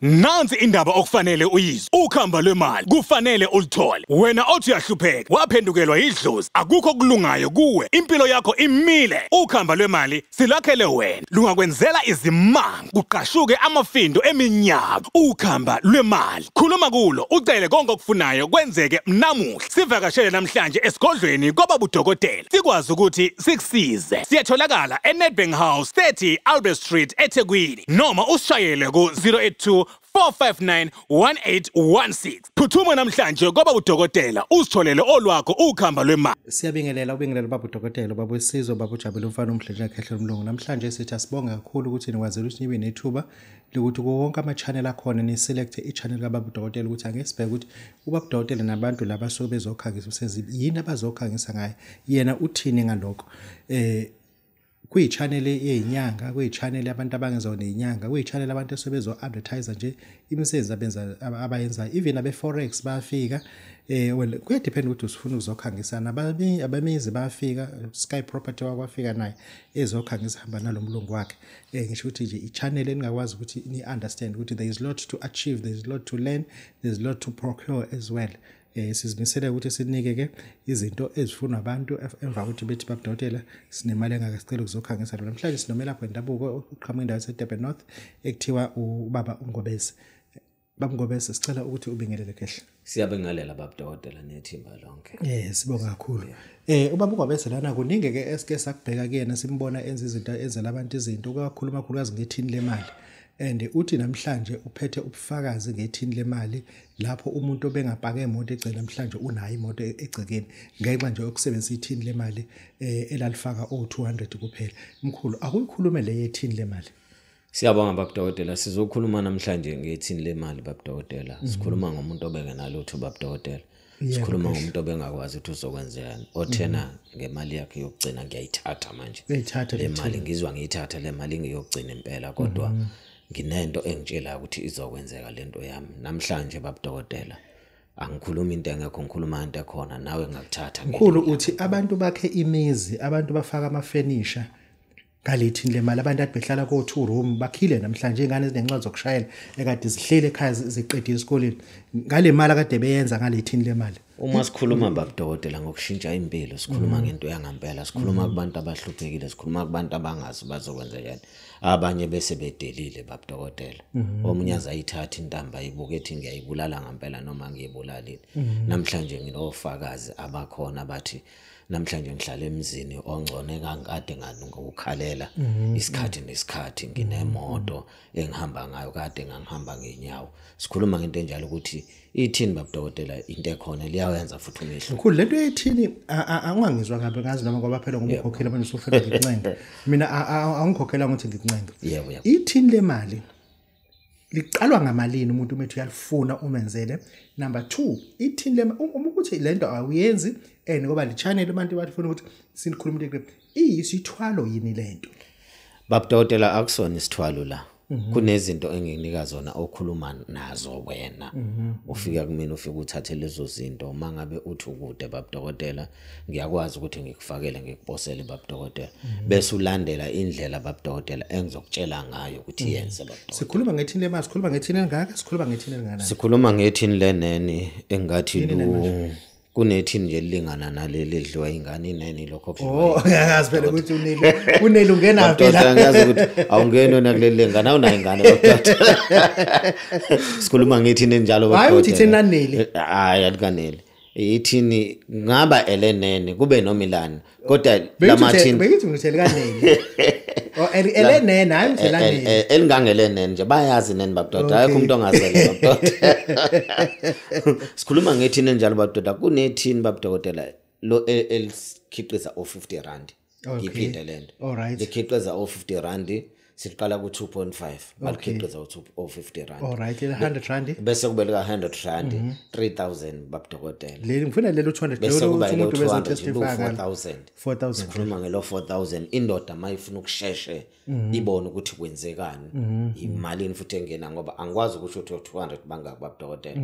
Nansi indaba okufanele uyizwe. Ukhamba lwemali kufanele ulithole. Wena othi uyahlupheka, waphendukelwa idlozi, akukho okulungayo kuwe. Impilo yakho imile. Ukhamba lwemali silakhele wena. Lungakwenzela izimanga, kuqashuke amafindo eminyaka. Ukhamba lwemali. Khuluma kulo, ucele konke okufunayo kwenzeke namuhla. Sivakashele namhlanje esigodlweni kwababa udokotela. Sikwazi ukuthi sikusize. Siyatholakala eNedbank House 30 Albert Street eThekwini noma usishayele ku 082 459 1816. Phuthuma namhlanje kwaba udokotela usitholele olwakho ukhamba lwemali. Siyabingelela, ubingelela baba udokotela, baba wesizwe, baba ujabule umfana omhle njengekhehla lomlungu. Namhlanje sithi asibonge kakhulu ukuthi nikwazile ukuthi nibe nethuba lokuthi kuwo wonke ama-channel akhona ni-select i-channel kababa udokotela ukuthi ake sibheke ukuthi ubaba udokotela nabantu laba asuke bezokhangisa umsebenzi yini abazokhangisa ngayo, yena uthini ngalokho. Kuyi-channel yeyinyanga, kuyi-channel yabantu abangezona izinyanga, kuyi-channel abantu asebezo-advertise nje imisebenzi abenza abayenzayo, even abe-forex bayafika. Well, kuyadepend ukuthi usifuna ukuzokhangisana. Abamizi bayafika, Sky Property wakwafika naye ezokhangisa hamba nalomlungu wakhe. Ngisho ukuthi nje i-channel eningakwazi ukuthi ni-understand ukuthi there is lot to achieve, there is lot to learn, there is lot to procure as well. Sizimisele ukuthi sinike ke izinto ezifunwa abantu emva kokuthi bethi babudokotela sinemali engaka sicela ukuzokhangisa. Namhlanje sinomelaphi wendabuko uqhamuka endaweni yaseDurban North ekuthiwa ubaba uNgobese. Baba Ngobese, sicela ukuthi ubingelele kehle. Siyabingelela baba udokotela nethimba lonke. Sibonga kakhulu. Ubaba uNgobese lana kuningi ke esike sakubheka kuyena, simbona enza izinto, enzela abantu izinto, kakhulu kakhulukazi ngethini lemali. And uthi namhlanje uphethe ubufakazi ngethini lemali lapho umuntu obengapaka imoto egcina namhlanje unayo imoto egcekeni ngenxa nje yokusebenzisa ithini lemali elalifaka o200 kuphela. Mkhulu, akuyikhulume le yethini lemali. Siyabonga baba udokotela. Sizokhuluma namhlanje ngethini lemali baba udokotela. Sikhuluma ngomuntu obengenalutho baba udokotela. Sikhuluma ngomuntu obengakwazi ukuthi uzokwenzekani. Othena ngemali yakhe yokugcina ngiyayithatha manje. Le mali ngizwa ngiyithatha le mali ngiyokugcina impela, kodwa nginento engitshela ukuthi izokwenzeka lento yami namhlanje baba udokotela. Angikhuluma into engekho, ngikhuluma into ekhona, nawe ngakuthatha. Mkhulu, uthi abantu bakhe imizi, abantu bafaka amafenisha ngalethini lemali, abantu ade behlala ko 2 room bakhile namhlanje, ingane ezinencwadi zokushayela ekade zihlele ekhaya ziqedile esikoleni ngale mali akade beyenza ngalethini lemali. Uma sikhuluma baba udokotela ngokushintsha impilo, sikhuluma ngento yangampela, sikhuluma kubantu abahluphekile, sikhuluma kubantu abangazi bazokwenzekani, abanye bese bedelile baba udokotela. Omunye azayithatha intambo ayibuke ethi ngiyayibulala ngampela noma ngiyibulalile. Namhlanje nginofakazi abakhona bathi namhlanje ngihlala emzini ongcono engangikade ngokukhalela isikhathi nesikhathi, nginemoto engihamba ngayo kade ngangihamba ngenyawo. Sikhuluma ngento enjalo ukuthi ithini baba udokotela, into ekhona liyawenza futhi umehluko. Mkhulu, lento ethini angangizwa kabe ngazi noma ngoba phela ngomkhokhela manje usufuna ngikuncenge. Mina angikhokhela ukuthi ngikuncenge. Yebo. Ithini lemali liqalwa ngamalini umuntu umethu uyalifuna umenzele? Number 2, ithini le uma ukuthi lento awuyenzi and ngoba le channel abantu bafuna ukuthi sinikhulume into iyisithwalo yini lento? Baba udokotela, akusona isithwalo la. Kunezinto engikunika zona okhuluma nazo wena. Ufika kumina ufika uthathe lezo zinto. Uma ngabe uthi ukude baba udokotela, ngiyakwazi ukuthi ngikufakele ngikuposele baba udokotela, bese ulandela indlela baba udokotela engizokutshela ngayo ukuthi yenze baba udokotela. Sikhuluma ngethini lemali, sikhuluma ngethini engaka, sikhuluma ngethini engakanani? Sikhuluma ngethini lenene engathi lu kunethini nje lingana naleli edliwa ingane inene lokho kudliwa. Oh, ngiyazi phela ukuthi uneli ungena phela. Ngiyazi ukuthi awungeni wena kuleli lengane, awunayo ingane baba. Sikhuluma ngethini enjalo baba. Hayi uthi ithini laneli. Hayi alikaneli. Ithini ngaba elenene kube nomilani kodwa lamathini bengithi ngithele kaneli. Oh, elenene hayi uthi laneli. Elingangelenene nje bayazi nene babudodwa, ayikho umuntu ongazele babudodwa. Sikhuluma ngethini enjalo babudodwa, kunethini babudokotela lo elikhiqiza o50 rand. Ngiphinde lento. Likhiqiza o50 rand, siqala ku 2.5 balikhiqiza o50 rand. All right, 100 rand. Bese kube lika 100 rand 3000 babudokotela. Leli ngifuna lelo 200 lelo umuntu bese testify 4000. 4000. Sikhuluma ngelo 4000 indoda mayifuna ukusheshe ibone ukuthi kwenzekani, imalini futhi engena, ngoba angikwazi ukusho ukuthi 200 bangaki babudokotela.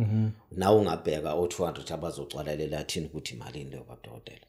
Nawe ungabheka o200 abazogcwalalela thini ukuthi imalini leyo babudokotela.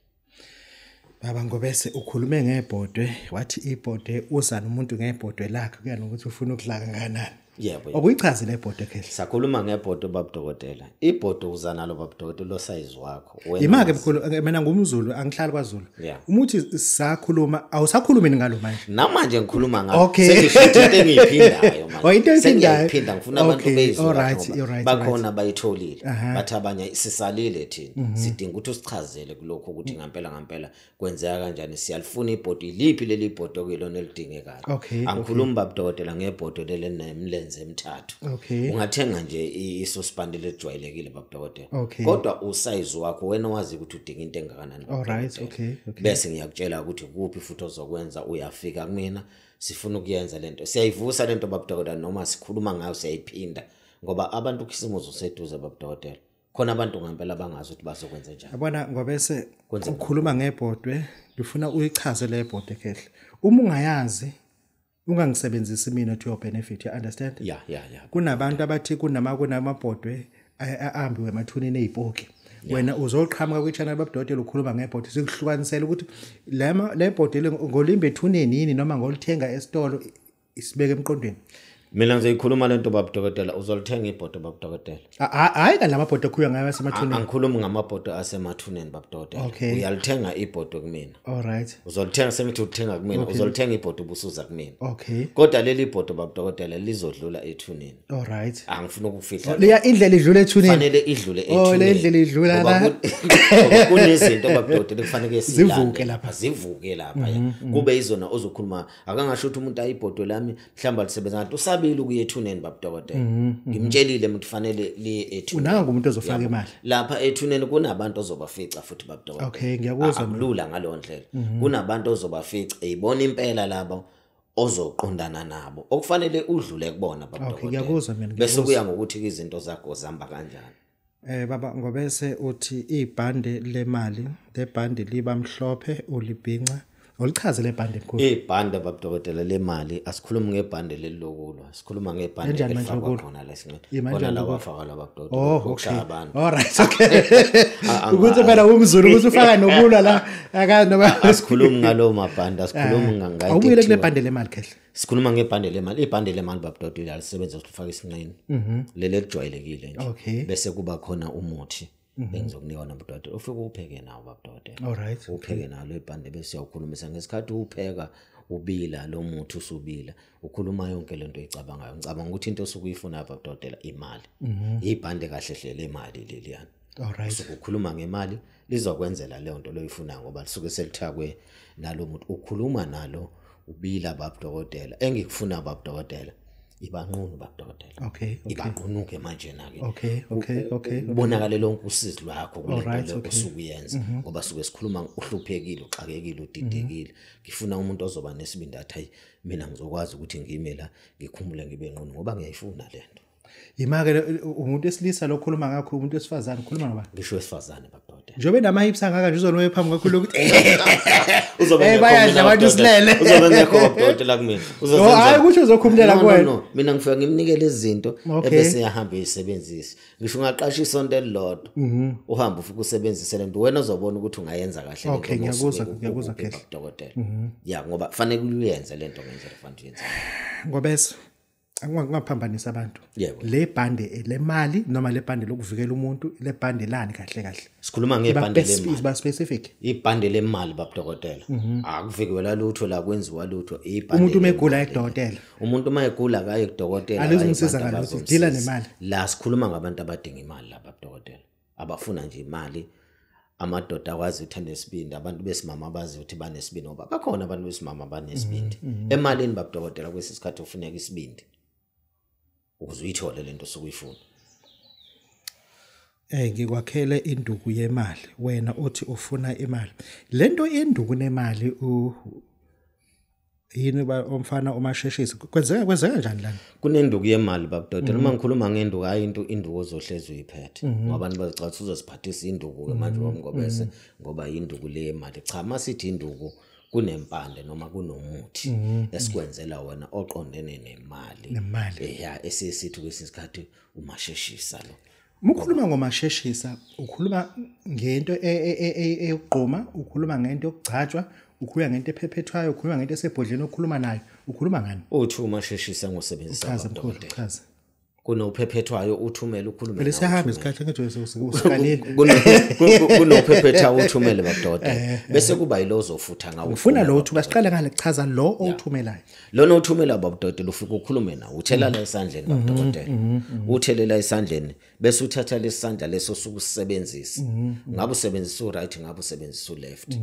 Baba Ngobese, ukhulume ngebhodwe, wathi ibhodwe uza nomuntu ngebhodwe lakhe kuya nokuthi ufuna ukudla kangakanani. Yebo. Okuyichaze le bhodwe khehle. Sakhuluma ngebhodwe babudokotela. Ibhodwe uza nalo babudokotela lo size wakho. Imake mkhulu, mina ngumZulu, angihlali kwaZulu. Uma uthi sakhuluma, awusakhulumi ngalo manje. Namanje ngikhuluma ngalo. Sengisho into engiyiphindayo manje. Oh, into engiyiphindayo. Sengiyiphinda, ngifuna abantu bezwe. Bakhona bayitholile. Bathi abanye sisalile thina. Sidinga ukuthi usichazele kulokho ukuthi ngempela ngempela kwenzeka kanjani. Siyalifuna ibhodwe, iliphi leli bhodwe kuyilona elidingekayo. Angikhulumi babudokotela ngebhodwe leli nemlenze emithathu. Ungathenga nje isospandi lejwayelekile babudokotela. Kodwa usize wakho wena wazi ukuthi udinga into engakanani. Alright, okay. Bese ngiyakutshela ukuthi kuphi futhi ozokwenza, uyafika kumina sifuna ukuyenza lento. Siyayivusa lento babudokotela, noma sikhuluma ngayo siyayiphinda ngoba abantu ukhisimuzo seduze babudokotela. Khona abantu ngempela bangazi ukuthi bazokwenza njani. Yabona ngobese ukhuluma ngebhodwe, ngifuna uyichaze le bhodwe khehle. Uma ungayazi ungangisebenzisi mina to your benefit, you understand? Yeah. Kunabantu abathi kunamabhodwe ahambiwe emathuneni ezipoki. Wena uzoqhamuka kwi-channel babudokotela ukhuluma ngebhodwe, sikuhlukanisela ukuthi le bhodwe ngolimbe ethuneni yini noma ngolithenga esitolo, isibeke emqondweni. Mina ngizoyikhuluma lento babudokotela, uzolithenga ibhodwe babudokotela. Hayi kanti lamabhodwe akhuya ngayo asemathuneni. Angikhulumi ngamabhodwe asemathuneni babudokotela. Uyalithenga ibhodwe kumina. All right. Uzolithenga, sengithi uthenga kumina, uzolithenga ibhodwe ubusuza kumina. Okay. Kodwa leli ibhodwe babudokotela lizodlula ethuneni. All right. Angifuni ukufihla. Leya indlela idlula ethuneni. Fanele idlule ethuneni. Oh, le indlela idlula la. Kunezinto babudokotela kufanele sizivuke lapha. Zivuke lapha. Kube izona ozokhuluma. Akangasho ukuthi umuntu ayibhodwe lami mhlamba lisebenza ngathi usabile ukuya ethuneni babudokotela. Ngimtshelile ukuthi fanele liye ethuneni. Unanga umuntu ozofaka imali. Lapha ethuneni kunabantu ozobafica futhi babudokotela. Okay, ngiyakuzwa. Akulula ngalo ndlela. Kunabantu ozobafica, eyibona impela labo ozoqondana nabo. Okufanele udlule kubona babudokotela. Okay, ngiyakuzwa mina. Bese kuya ngokuthi izinto zakho zihamba kanjani. Baba ngobese uthi ibhande lemali, lebhande liba mhlophe ulibhinca. Olichaze lebhande mkhulu. Ibhande babudokotela lemali, asikhulumi ngebhande lelilokulwa, sikhuluma ngebhande elifakwa khona lesinqe. Khona la wafaka la babudokotela ukushaya abantu. All right, okay. Ukuthi phela umZulu ukuthi ufaka nokulwa la akazi noma asikhulumi ngalo mabhande, asikhulumi ngayo. Awubuyele kule bhande lemali khehle. Sikhuluma ngebhande lemali, ibhande lemali babudokotela lisebenza ukuthi ufake isinqeni. Leli elijwayelekile nje. Bese kuba khona umuthi engizokunika wona babudokotela, ufike upheke nawo babudokotela. Alright. Upheke nalo ibhande bese uyakhulumisa ngesikhathi upheka ubila lo muthi usubila, ukhuluma yonke lento oyicabangayo. Ngicabanga ukuthi into osukuyifuna babudokotela imali. Ibhande kahle hle lemali leliyana. Alright. Usukukhuluma ngemali lizokwenzela leyo nto loyifunayo ngoba lisuke selithakwe nalo muthi ukhuluma nalo ubila babudokotela. Engikufuna babudokotela ibanqunu babudokotela. Okay. Ibanqunuke manje na ke. Okay. Ubonakale lonke usizi lwakho kulento osukuyenza ngoba suke sikhuluma uhluphekile, uxakekile, udidekile. Ngifuna umuntu ozoba nesibindi athi hayi mina ngizokwazi ukuthi ngime la ngikhumule ngibe nqunu ngoba ngiyayifuna lento. Yimake umuntu esilisa lokhuluma ngakho, umuntu wesifazane ukhuluma ngoba ngisho wesifazane babudokotela. Njengoba nama hips angaka nje uzona phambi kwakho lokuthi uzobe bayadla abantu silele. Uzobe ngekho babudokotela kumina. Uzozenza. Hayi ukuthi uzokhumulela kuwena. No, mina ngifika ngimnikele izinto ebese yahamba uyisebenzise. Ngisho ungaqasha isonto elilodwa. Uhamba ufike usebenzise lento wena uzobona ukuthi ungayenza kahle lento. Okay, ngiyakuzwa khehle babudokotela. Ya ngoba fanele uyenze lento ngendlela kufanele uyenze. Ngobese angingaphambanisa abantu. Le bhande lemali noma le bhande lokuvikela umuntu, le bhande lani kahle kahle. Sikhuluma ngebhande lemali. Iba specific. Ibhande lemali babudokotela. Akuvikelwa lutho la kwenziwa lutho ibhande. Umuntu umegula ekudokotela. Umuntu mayegula akaye kudokotela. Alizomsiza ngalutho, deala nemali. La sikhuluma ngabantu abadinga imali la babudokotela. Abafuna nje imali. Amadoda akwazi ukuthi anesibindi, abantu besimama abazi ukuthi banesibindi ngoba bakhona abantu besimama abanesibindi. Emalini babudokotela kwesisikhathi ufuneka isibindi ukuze uyithole lento osukuyifuna. Ngikwakhele induku yemali, wena othi ufuna imali. Lento yenduku nemali yini ba umfana umasheshisi kwenzeka kanjani lana? Kunenduku yemali babudokotela. Uma ngikhuluma ngenduku hayi into induku ozohlezi uyiphethe ngoba abantu bazicatha uzosiphathisa induku ke manje wamngobese ngoba induku le yemali. Cha, masithi induku kunempande noma kunomuthi esikwenzela wena oqondene nemali. Ya esisithi kwesinye isikhathi umasheshisa lo. Mukhuluma ngomasheshisa, ukhuluma ngento eyokugqoma, ukhuluma ngento yokugcatshwa, Ukhuluma ngento ephephethwayo, ukhuluma ngento esebhodleni okhuluma nayo, ukhuluma ngani? Uthi umasheshisa ngosebenzisa dokotela. Chaza. Kunophephethwayo uthumele ukhulume nawe. Lesihamba isikhathi ngathi usikalile. Kunophephethwayo uthumele babudokotela. Bese kuba yilo ozofutha ngawo. Ufuna lo uthi basiqale ngale kuchaza lo owuthumelayo. Lona uthumela babudokotela ufika ukhulume nawe, uthela la esandleni babudokotela. Uthelela esandleni bese uthatha lesandla leso osukusebenzisa. Ngabe usebenzisa u-right, ngabe usebenzisa u-left.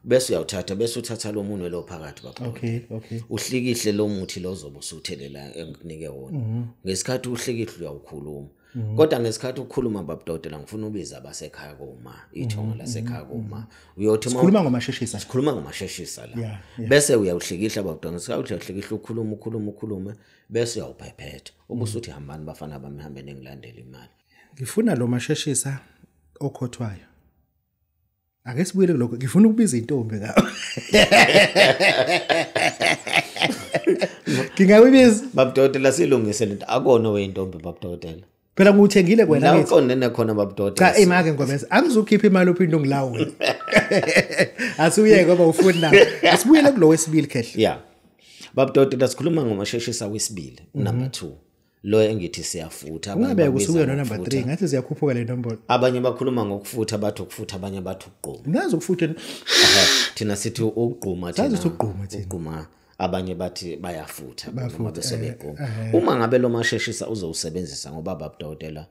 Bese uyawuthatha bese uthatha lo munwe lo phakathi baba. Okay, okay. Uhlikihle lo muthi lo ozobe usuthelela engikunike wona. Ngesikhathi uhlikihle uyawukhuluma. Kodwa ngesikhathi ukhuluma babudokotela ngifuna ubiza abasekhaya koma, ithongo lasekhaya koma. Uyothi sikhuluma ngomasheshisa. Sikhuluma ngomasheshisa la. Bese uyawuhlikihla babudokotela ngesikhathi uyahlikihla ukhuluma ukhuluma ukhulume bese uyawuphephetha. Ubusuthi hambani bafana bami hambe ningilandele imali. Ngifuna lo masheshisa okhothwayo. Ake sibuyele kulokho, ngifuna ukubiza intombi ngawo. Ngingayibiza babudokotela silungise lento, akona weyintombi babudokotela. Phela ngikuthengile kwena ngithi. La uqondene khona babudokotela. Cha imake ngomeza, angizukhipha imali uphinde ungilawule. Asuyeke ngoba ufuna. Asibuyele kulo wesibili khehle. Yeah. Babudokotela sikhuluma ngomasheshisa wesibili, number 2. Lo engithi siyafutha abanye babiza usuke no number 3 ngathi siyakhuphuka le nombolo. Abanye bakhuluma ngokufutha bathi ukufutha, abanye bathi ukugquma. Ngazi ukufutha thina sithi ukugquma, thina sithi ukugquma, thina ukugquma, abanye bathi bayafutha noma bese begquma. Uma ngabe lo masheshisa uzowusebenzisa ngoba babudokotela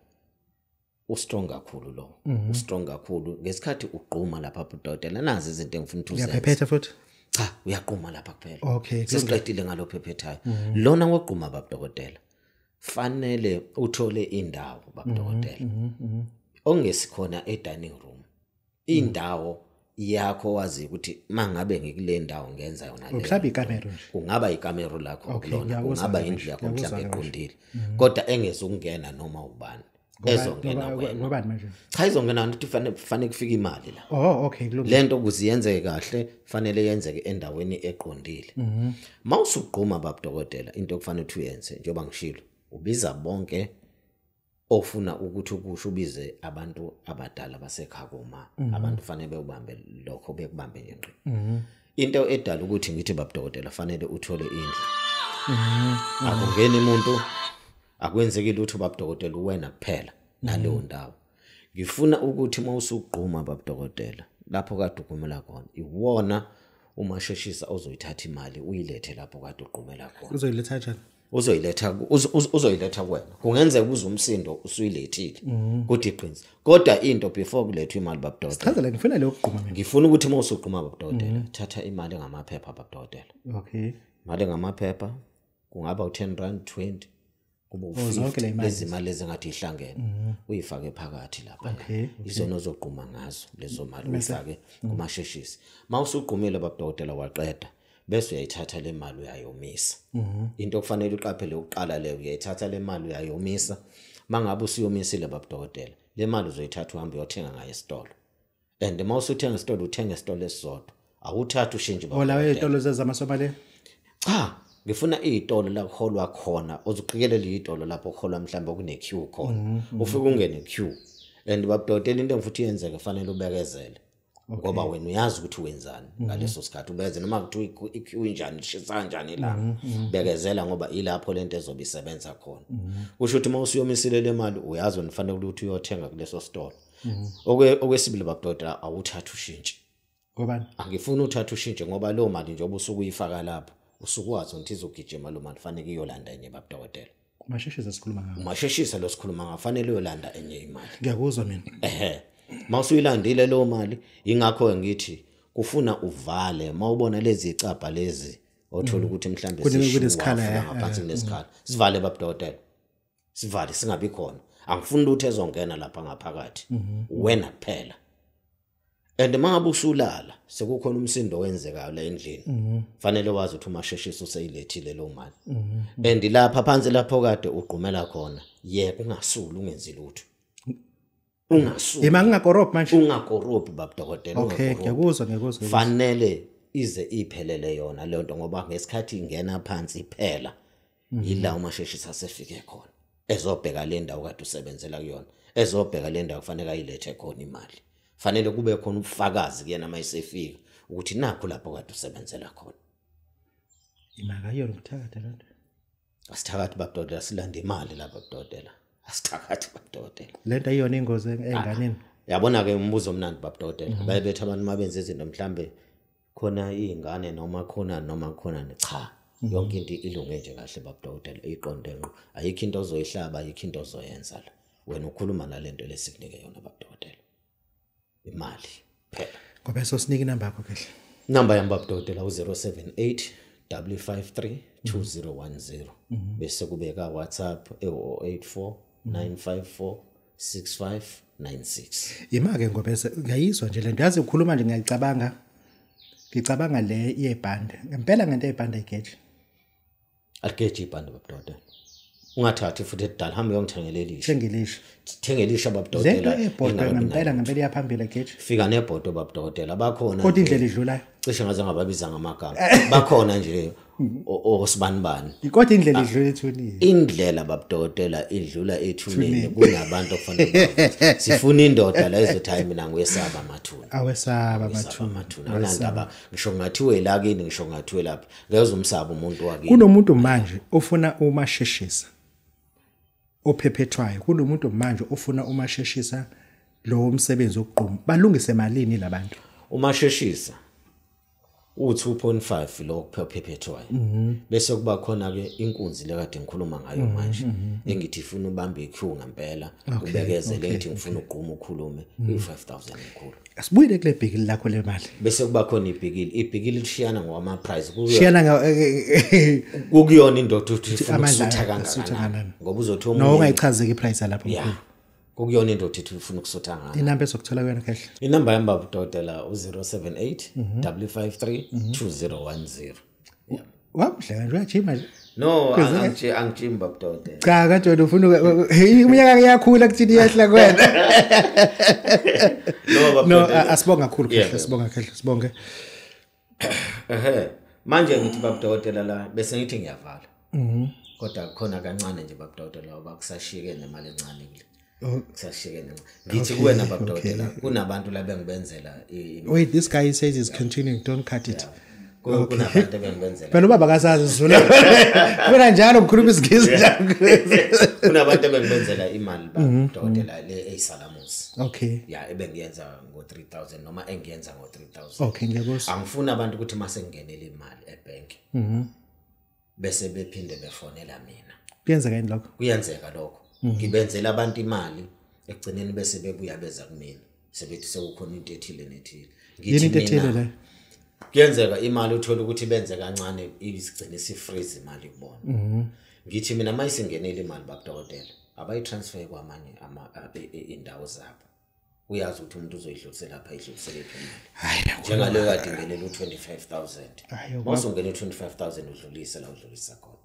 ustrong kakhulu lo, ustrong kakhulu ngesikhathi ugquma lapha babudokotela. Nazi izinto engifuna ukuthi uzenze. Uyaphephetha futhi? Cha, uyaqhuma lapha kuphela. Okay, sesiqedile ngalophephethayo. Lona wogquma babudokotela fanele uthole indawo babudokotela ongesikhona e-dining room, indawo yakho wazi ukuthi mangabe ngikule ndawo ngenza yona le. Mhlawumbe ikamero nje, kungaba ikamero lakho kulona, kungaba indlu yakho mhlawumbe eqondile, kodwa engezukungena noma ubani ezongena wena. Ngobani manje? Cha, izongena ukuthi fanele kufike imali la. Oh, okay, kulungile. Lento ukuze yenzeke kahle fanele yenzeke endaweni eqondile. Mawusugquma babudokotela into okufanele uyenze njengoba ngishilo, ubiza bonke ofuna ukuthi ukusho, ubize abantu abadala basekhaya koma, abantu fanele bewubambe lokho, bekubambe nje ngqi. Into edala ukuthi ngithi babudokotela fanele uthole indlu. Akungeni umuntu, akwenzeki lutho babudokotela, uwena kuphela naleyo ndawo. Ngifuna ukuthi mawusugquma babudokotela lapho kade ugqumela khona, iwona umasheshisa ozoyithatha imali uyilethe lapho kade ugqumela khona. Uzoyiletha kanjani? Uzoyiletha kuwena. Kungenzeka uze umsindo usuyilethile kodwa iqiniso. Kodwa into before kulethwa imali babudokotela. Chaza la, ngifuna leyo kugquma mina. Ngifuna ukuthi uma usugquma babudokotela thatha imali ngamaphepha babudokotela. Okay. Imali ngamaphepha kungaba u10 rand, 20 kube u50, lezi mali ezingathi ihlangene uyifake phakathi lapha. Izona ozogquma ngazo lezo mali uyifake kumasheshisi. Mawusugqumile babudokotela waqeda, bese uyayithatha le mali uyayomisa. Into okufanele uqaphele ukuqala leyo, uyayithatha le mali uyayomisa. Mangabe usuyomisile babudokotela, le mali uzoyithatha uhambe uyothenga ngayo esitolo. And mawusuthenga esitolo uthenga esitolo esisodwa, awuthatha ushintshe babudokotela. Olawe izitolo zamaSomalia? Cha, ngifuna izitolo la kuholwa khona, ozuqikelela izitolo lapho kuholwa mhlawumbe kune queue khona. Ufike ungene queue. And babudokotela into engifuthi yenzeke fanele ubekezele. Ngoba wena uyazi ukuthi wenzani ngaleso sikhathi, ubeze noma kuthiwa iqueue injani, ishisa kanjani la, bekezela ngoba ilapho lento ezobe isebenza khona. Kusho ukuthi uma usuyomisile le mali uyazi wena fanele ukuthi uyothenga kuleso sitolo. Okwesibili babudokotela awuthatha ushintshe. Ngobani? Angifuni uthatha ushintshe ngoba leyo mali njengoba usuke uyifaka lapho usukwazi ukuthi izogijima lo mali fanele iyolanda enye babudokotela. Masheshisa sikhuluma ngawo. Masheshisa lo sikhuluma ngawo, fanele uyolanda enye imali. Ngiyakuzwa mina. Ehhe. Mawusuyilandile leyo mali, ingakho ngithi kufuna uvale mawubona lezi icabha lezi othola ukuthi mhlambe kunesikhala ngaphansi kunesikhala, sivale babudokotela, sivale singabi khona. Angifuni lutho ezongena lapha ngaphakathi, wena kuphela. And mangabe usulala sekukhona umsindo owenzekayo la endlini, fanele wazi ukuthi umasheshisa useyilethile lo mali. And lapha phansi lapho kade ugqumela khona, yeke ungasuli ungenzi lutho. Ungasuli. Ima ngingakorobhi manje. Ungakorobhi babudokotela. Okay, ngiyakuzwa ngiyakuzwa. Fanele ize iphelele yona leyo nto ngoba ngesikhathi ingena phansi iphela yila umasheshisa sefike khona ezobheka le ndawo kade usebenzela kuyona, ezobheka le ndawo kufanele ayilethe khona imali. Fanele kube khona ubufakazi kuyena mayisefika ukuthi nakho lapho kade usebenzela khona. Imali ayona ukuthakatha lento. Asithakathi babudokotela, silanda imali lapha babudokotela. Asithakathi babudokotela. Lento ayiyona ingozi enganeni. Yabona ke umbuzo omnandi babudokotela. Bayebetha abantu mabenze izinto mhlambe khona izingane noma khona cha. Yonke into ilunge nje kahle babudokotela, iqonde ngqo. Ayikho into ozoyihlaba, ayikho into ozoyenza la. Wena ukhuluma nalento lesikunike yona babudokotela. Imali phela. Ngoba sosinika inamba yakho kahle. Inamba yami babudokotela u078 553 2010. Bese kubeka WhatsApp 084 954 6596. Ima ke ngoba ngiyayizwa nje lento, yazi ukhuluma nje ngiyacabanga. Ngicabanga le yebhande. Ngempela ngento yebhande ayigeji. Aligeji ibhande babudokotela. Ungathathi futhi edala, hamba uyongithengela elisha. Thengelisha. Thengelisha babudokotela. Lento yebhodo ngempela ngempela iyaphambili ayigeji. Fika nebhodo babudokotela bakhona. Kodwa indlela idlulayo. Cishe ngaze ngababiza ngamagama. Bakhona nje osibanibani. Kodwa indlela idlula ethuneni. Indlela babudokotela idlula ethuneni, kunabantu okufanele bavuze. Sifuna indoda la ezothi hayi mina ngiyesaba amathuna. Awesaba amathuna. Anandaba ngisho ngathiwe la kini, ngisho ngathiwe lapha. Ngeke umsaba umuntu wakini. Kunomuntu manje ofuna umasheshisa ophephethwayo. Kunomuntu manje ofuna umasheshisa lo umsebenzi wokugquma. Balungise malini labantu? Umasheshisa u2.5 lo kuphephethwayo. Bese kuba khona ke inkunzi lekade ngikhuluma ngayo manje engithi ifuna ubambe iqueue ngempela, ubekezele ngithi ngifuna ugquma ukhulume i5000 mkhulu. Asibuyele kule bhikili lakho lemali. Bese kuba khona ibhikili, ibhikili lishiyana ngokwama price. Shiyana kukuyona indoda uthi ifuna ukusutha kangakanani, ngoba uzothi omunye no ungayichazeki iprice lapho mkhulu. Kukuyona indoda ethi ufuna ukusutha ngani. Inamba ezokuthola kuyona kahle. Inamba yami babudokotela u078 553 2010. Wamhle kanje uyajima nje. No, angijimi babudokotela. Cha kanje wena ufuna iminyaka iyakhula kuthini iyehla kuwena. No babudokotela. No, asibonga kakhulu kahle, sibonga kahle, sibonge. Ehhe, manje ngithi babudokotela la bese ngithi ngiyavala. Kodwa khona kancane nje babudokotela ngoba kusashiyeke nemali encane kule. Kusashiyeke nemali. Ngithi kuwena babudokotela kunabantu la bengibenzela. Wait, this guy says he's continuing, don't cut it. Kunabantu ebengibenzela. Phela ubaba kasazi isiZulu. Mina njalo ngikhuluma isiNgisi njalo. Kunabantu ebengibenzela imali babudokotela le eyisalamusi. Okay. Yeah, ebengiyenza ngo3000 noma engiyenza ngo3000. Okay, ngiyakuzwa. Angifuni abantu ukuthi mase ngingenele imali ebank. Bese bephinde befonela mina. Kuyenzeka yini lokho? Kuyenzeka lokho. Ngibenzela abantu imali ekugcineni bese bebuya beza kumina. Sebethi sekukhona into ethile nethile. Ngithi mina kuyenzeka imali uthola ukuthi benze kancane isigcine si freeze imali kubona. Ngithi mina mayisingenele imali babudokotela abayitransfer kwamanye ama indawo zabo. Uyazi ukuthi umuntu uzoyidlulisela lapha ayidlulisele phi imali. Njengaleyo kade ingenele u25000. Mawusungene u25000 udlulise la udlulisa khona.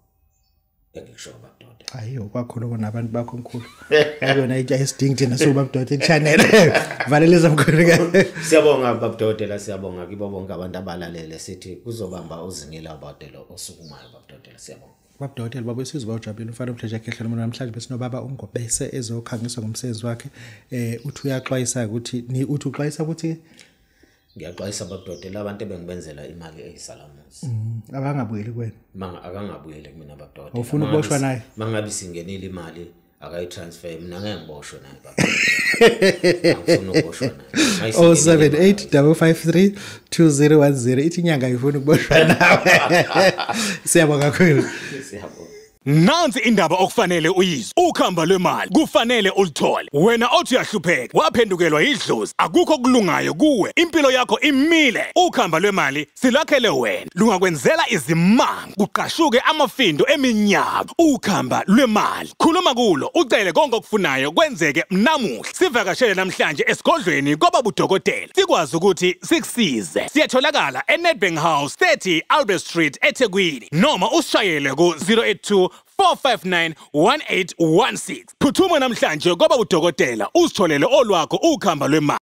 Engikusho babudokotela. Hayi kwakhona kunabantu bakho mkhulu. Yabona into ayisidingi thina sobabudokotela channel. Valeleza mkhulu ke. Siyabonga babudokotela, siyabonga kibo bonke abantu abalalele, sithi kuzobamba uzingela babudokotela osukumayo babudokotela, siyabonga. Babudokotela baba isizwe bawujabulile umfana omhlanje ekhehla umuntu namhlanje besinobaba uNgobese ezokhangisa ngomsebenzi wakhe. Uthi uyaxwayisa ukuthi ni uthi uxwayisa ukuthi ngiyaxwayisa babudokotela abantu ebengibenzela imali eyisalamusi. Abangabuyeli kuwena. Manga akangabuyeli kumina babudokotela. Ufuna ukuboshwa naye? Mangabe singenile imali akayitransfer mina ngeke ngiboshwe naye babudokotela. Angifuni ukuboshwa naye. 078 553 2010 ithi inyanga ayifuni ukuboshwa nawe. Siyabonga kakhulu. Siyabonga. Nansi indaba okufanele uyizwe. Ukhamba lwemali kufanele ulithole. Wena othi uyahlupheka, waphendukelwa idlozi, akukho okulungayo kuwe, impilo yakho imile. Ukhamba lwemali silakhele wena, lungakwenzela izimanga, kuqashuke amafindo eminyaka. Ukhamba lwemali, khuluma kulo, ucele konke okufunayo kwenzeke namuhla. Sivakashele namhlanje esigodlweni kwababudokotela, sikwazi ukuthi sikusize. Siyatholakala eNedbank House 30 Albert Street eThekwini, noma usishayele ku 082 459 1816. Phuthuma namhlanje kwaba udokotela uzitholele olwakho ukhamba lwemali.